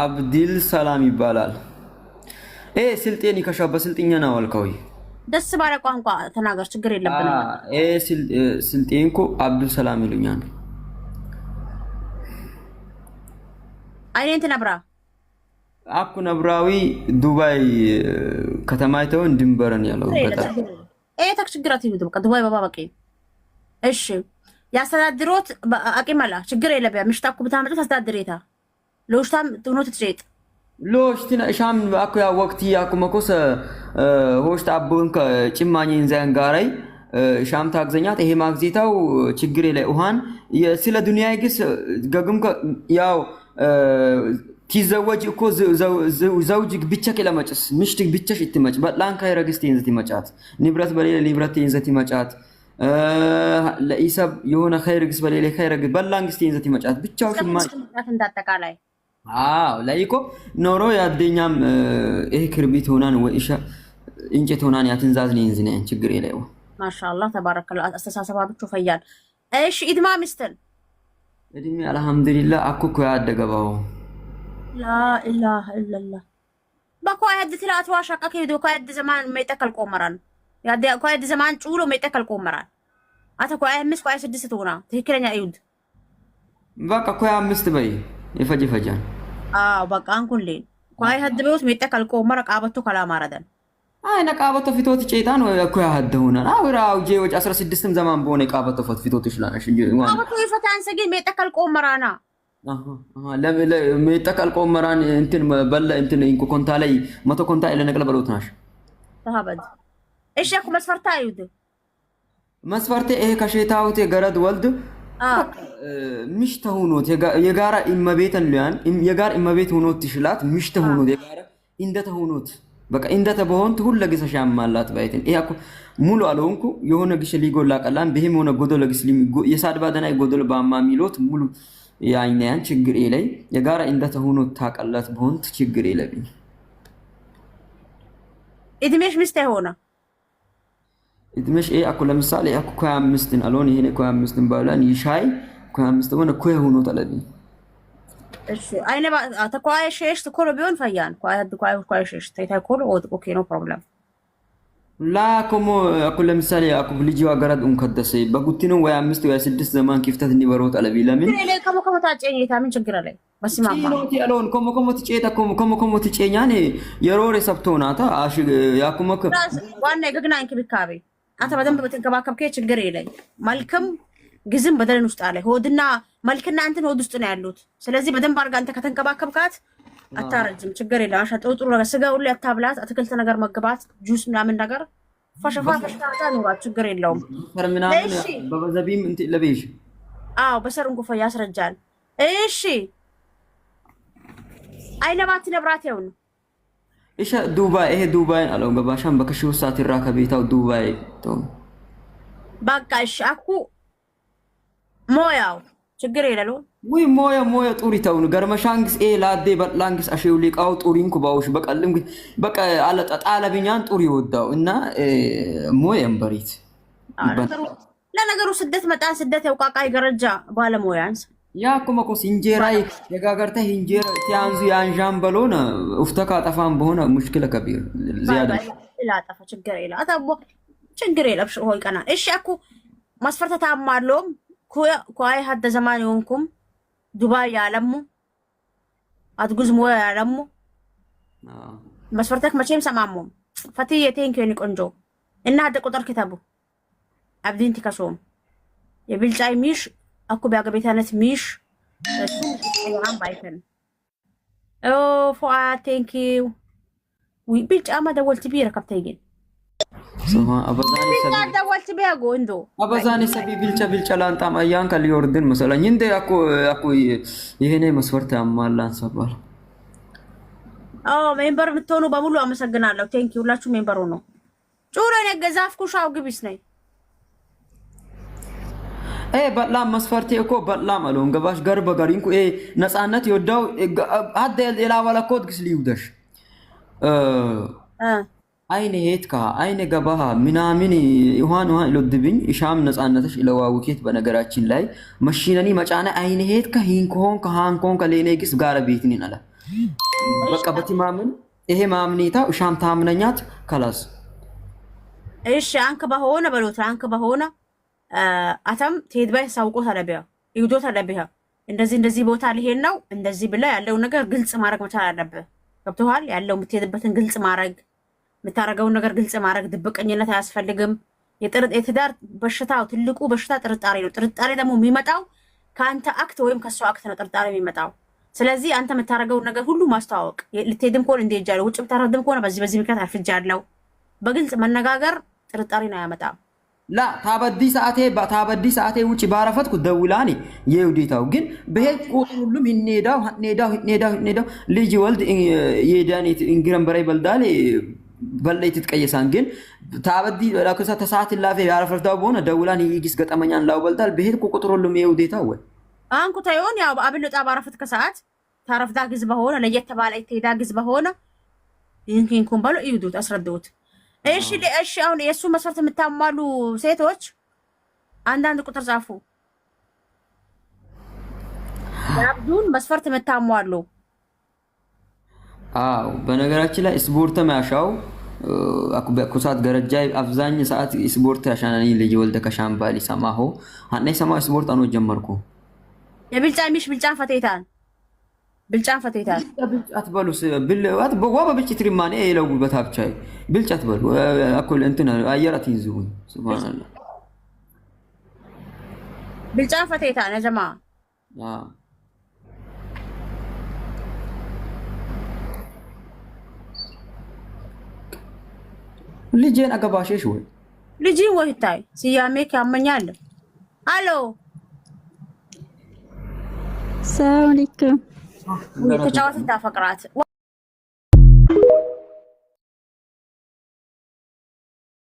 አብዲል ሰላም ይባላል። ኤ ስልጤን ይከሻ በስልጥኛ ነው አልከው። ደስ ባለ ቋንቋ ተናገር፣ ችግር የለብንም። ኤ ስልጤንኮ አብዱል ሰላም ይሉኛል። አይኔን ትነብራ አኩ ነብራዊ ዱባይ ከተማ ይተውን ድንበረን ያለው ገጠር ኤ ተክ ችግራት ይሉት በቃ ዱባይ ባባ በቂ። እሺ ያስተዳድሮት አቂመላ ችግር የለብያ ምሽታ እኮ ብታመጡ ታስተዳድሬታ ለውሽታም ትኖት ትጨይጥ ሎሽቲና ሻም አኩ ያ ወቅቲ ያኩ መኮሰ ሆሽት አቡን ከጭማኝ ዘን ጋራይ ሻም ታግዘኛት ይሄ ማግዜታው ችግር ላይ ውሃን ስለ ዱንያ ግስ ገግም ያው ቲዘወጅ እኮ ዘውጅ ብቻ ከለመጭስ ምሽት ብቻሽ እትመጭ በላን ካይረግስ ተንዘት ይመጫት ንብረት በሌለ ንብረት ተንዘት ይመጫት ለኢሰብ የሆነ ኸይር ግስ በሌለ ኸይር ግስ በላን ግስ ተንዘት ይመጫት ብቻው ሽማ እንዳጠቃላይ አዎ ለይኮ ኖሮ ያደኛም ይሄ ክርቢት ሆናን ወኢሻ እንጨት ሆናን ያትንዛዝ ነኝ ዝነ ችግር የለው። ማሻአላህ ተባረከላ አስተሳሰባ ብቻ ፈያል። እሺ ኢድማ ሚስትን እድሜ አልሐምዱሊላህ አኩ እኮ ያደገባው ላኢላሀ ኢለላህ በኮ ያድ ትላት ዋሻቃ ከሄዶ ኮ ያድ ዘማን መይጠከል ቆመራን ያድ ኮ ያድ ዘማን ጩሎ መይጠከል ቆመራን አተ ኮ 5 ኮ 6 ትሆና ትክክለኛ እዩድ በቃ ኮ 5 በይ ይፈጅ ይፈጃል። አዎ በቃ አንኩሌን ኮ ያድ በውት መይጠከል ቆመራ ቃበቶ ከላማረደን አይነ ቃበቶ ፊቶት ጨይጣን እኮ ያህደውና አውራ አውጄ ወጭ 16ም ዘማን በሆነ ቃበቶ ፊቶት ይችላል። እሺ ቃበቶ ይፈታን ሰግን መይጠከል ቆመራና ሜጠቀል ቆመራን እንትን በለ እንትን እንኩ ኮንታ ላይ 100 ኮንታ ኢለ ነቅለ በሎት ናሽ ተሃበድ እሺ እኮ መስፈርታ አይሁድ መስፈርቴ ይሄ ከሼታውቴ ገረድ ወልድ ምሽተ ሁኖት የጋራ እመቤተን ሊያን የጋራ እመቤት ሁኖት ትሽላት ምሽተ ሁኖት የጋራ እንደተ ሁኖት በቃ እንደተ በሆንት ሁለ ግሰ ሻማላት ባይትን ይሄ እኮ ሙሉ አልሆንኩ የሆነ ግሽ ሊጎላ ቀላን ብሄም የሆነ ጎዶለ ግስ የሳድባ ደናይ ጎዶለ ባማ ሚሎት ሙሉ ያኛያን ችግር የለይ የጋራ እንደተሆኖ ታቀላት በሆንት ችግር የለብኝ። እድሜሽ ምስት ሆነ እድሜሽ ኤ አኩ ለምሳሌ አኩ ኮ 5ን አልሆን ይሄ ኮ 5ን ባላን ይሻይ ኮ 5 ሆነ ኮ ሆኖ ተለብኝ። እሺ አይነ ተኳይ ሸሽ ተኮሎ ቢሆን ፈያን ኳይ ኳይ ኳይ ሸሽ ተይ ኮሎ ኦኬ ኖ ፕሮብለም ላ ኮሞ አኩ ለምሳሌ አኩ ልጅ ዋገራድ እንከደሰ በጉቲኑ ወይ 5 ወይ 6 ዘማን ክፍተት እንዲበሮ ጠለቢ ለምን ከሞ ከሞ ታጨኝ የታ ምን ችግር አለ? በስማማ ያለውን ኮሞ ኮሞ ትጨታ ኮሞ ኮሞ ኮሞ ትጨኛኔ የሮሬ ሰብቶናታ አሽ ያኩመክ ዋና የግግና እንክብካቤ አንተ በደንብ በተንከባከብከ ችግር የለኝ። መልክም ግዝም በደለን ውስጥ አለ ሆድና መልክና እንትን ሆድ ውስጥ ነው ያሉት። ስለዚህ በደንብ አድርጋ አንተ ከተንከባከብካት አታረጅም፣ ችግር የለም። አሻ ጥሩ ጥሩ ነገር ስጋ ሁሉ ያታብላት፣ አትክልት ነገር መግባት፣ ጁስ ምናምን ነገር ፈሸፋ ፈሽታታ ኑራት፣ ችግር የለውም። ምናምን በበዘቢም እንትን ለቤሽ አዎ፣ በሰር እንኩፈ ያስረጃል። እሺ አይነባት ነብራት ያው ነው እሺ ዱባይ ይሄ ዱባይ አለው ገባሻን በከሽው ሰዓት ይራከ ቤታው ዱባይ ተው በቃ እሺ አኩ ሞያው ችግር የለለው ወይ ሞያ ሞያ ጡሪ ተውን ገርመሻንግስ ኤ ላዴ በላንግስ አሼው ሊቃው ጡሪን ኩባውሽ በቀልም በቃ አለ ጣለብኛን ጡሪ ወዳው እና ሞያም በሪት ለነገሩ ስደት መጣን ስደት ያውቃቃ ይገረጃ ባለሞያንስ ያ እኮ መኮስ እንጀራ የጋገርተ እንጀራ ቲያንዙ ያንዣን በሎነ ኡፍተካ ጠፋን በሆነ ሙሽክለ ከቢር ዚያዳ ላጠፋ ችግር የለ አታቦ ችግር የለ ሆይ ቀና እሺ አኩ መስፈርተ ታማሎም ኩዋይ ሀደ ዘማን የሆንኩም ዱባይ ያለሙ አትጉዝ ሞያ ያለሙ መስፈርተክ መቼም ሰማሞም ፈትዬ ቴንክ የኔ ቆንጆ እና ሀደ ቁጥር ክተቡ አብዲን ትከሶም የብልጫይ ሚሽ አኩ ቢያገቤታነት ሚሽ እሱ ባይተን ኦ ፎአ ቴንክ ዩ ብልጫማ ደወልቲ ቢ ረከብተይግን አበዛኔ ሰቢ ብልጫ ብልጫ ላንጣም አያን ከሊዮርድን መሰለኝ እንደ አኮ አኮ ይሄኔ መስፈርት ያማላን ሰባል። አዎ ሜምበር የምትሆኑ በሙሉ አመሰግናለሁ። ቴንክ ዩ ሁላችሁ ሜምበሩ ነው ጩሮ ነገ ዛፍኩ ሻው ግቢስ ነኝ ኤ በላም መስፈርቴ እኮ በላም አለውን ገባሽ ገር በገሪንኩ ኤ ነፃነት የወዳው አደ የላባለኮት ግስ ሊውደሽ አይነ ሄትካ አይነ ገባሃ ምናምን ውሃን ውሃን ኢሎድብኝ እሻም ነፃነተሽ ኢለዋውኬት በነገራችን ላይ መሽነኒ መጫነ አይነ ሄትካ ሂንኮሆን ከሃንኮን ከሌኔ ግስ ጋረ ቤትኒን አለ በቃ በቲማምን ይሄ ማምኔታ እሻም ታምነኛት ከላስ። እሺ አንክ በሆነ በሎት አንክ በሆነ አተም ትሄድ ባይ ሳውቆ ተለቢያ ይውዶ ተለቢያ እንደዚህ እንደዚህ ቦታ ሊሄድ ነው እንደዚህ ብለ ያለው ነገር ግልጽ ማድረግ መቻል አለብህ። ገብቶሃል? ያለው የምትሄድበትን ግልጽ ማድረግ፣ የምታደርገውን ነገር ግልጽ ማድረግ፣ ድብቅኝነት አያስፈልግም። የትዳር በሽታው ትልቁ በሽታ ጥርጣሬ ነው። ጥርጣሬ ደግሞ የሚመጣው ከአንተ act ወይም ከእሷ act ነው ጥርጣሬ የሚመጣው። ስለዚህ አንተ የምታደርገውን ነገር ሁሉ ማስተዋወቅ፣ ልትሄድም ከሆነ እንደ ሄጃለሁ፣ ውጭ ብታረድም ከሆነ በዚህ በዚህ ምክንያት አርፍጃለሁ፣ በግልጽ መነጋገር ጥርጣሬን አያመጣም። ላ ታበዲ ሰዓቴ ውጭ ባረፈትኩ ደውላኒ የውዴታው ግን በሄድ ቁጥር ሁሉም ሂኔዳው ሂኔዳው ሂኔዳው ሂኔዳው ልጅ ወልድ የዳኔት እንግረን በራይ በልዳል በለይት ትቀየሳን ግን ታበዲ ላከሳ ተሰዓት ላፌ ያረፈርታው በሆነ ደውላን ይጊስ ገጠመኛን ላው በልዳል በሄድ ቁጥር ሁሉም የውዴታው ወይ። አንኩ ታይሆን ያው አብሎ ጣ ባረፍት ከሰዓት ታረፍዳ ግዝ በሆነ ለየት ባለ ትሄዳ ግዝ በሆነ ይንኪንኩን በሎ ይዩዱት አስረዱት። እሺ እሺ። አሁን የእሱ መስፈርት የምታሟሉ ሴቶች አንዳንድ ቁጥር ጻፉ። የአብዱን መስፈርት የምታሟሉ። አዎ፣ በነገራችን ላይ ስፖርት ማያሻው ኩሳት ገረጃ አብዛኝ ሰዓት ስፖርት ያሻናኒ ልጅ ወልደ ከሻምባሊ ሰማሆ አና ሰማ ስፖርት አኖ ጀመርኩ። የብልጫ ሚሽ ብልጫን ፈቴታን ብልጫን ፈቴታን። ብልጫት በሉ ብልዋት በዋ በብልጭ ትሪማኔ የለው ጉልበት አብቻይ ብልጫት በሉ አኩል እንትን አየራት ይንዝሁን ሱብሃንአላህ። ብልጫን ፈቴታን ያ ጀማ። ልጄን አገባሸሽ ወይ? ልጅን ወይ ታይ ስያሜ ያመኛል አሎ። ሰላም አለይኩም። ተጫዋት ታፈቅራት።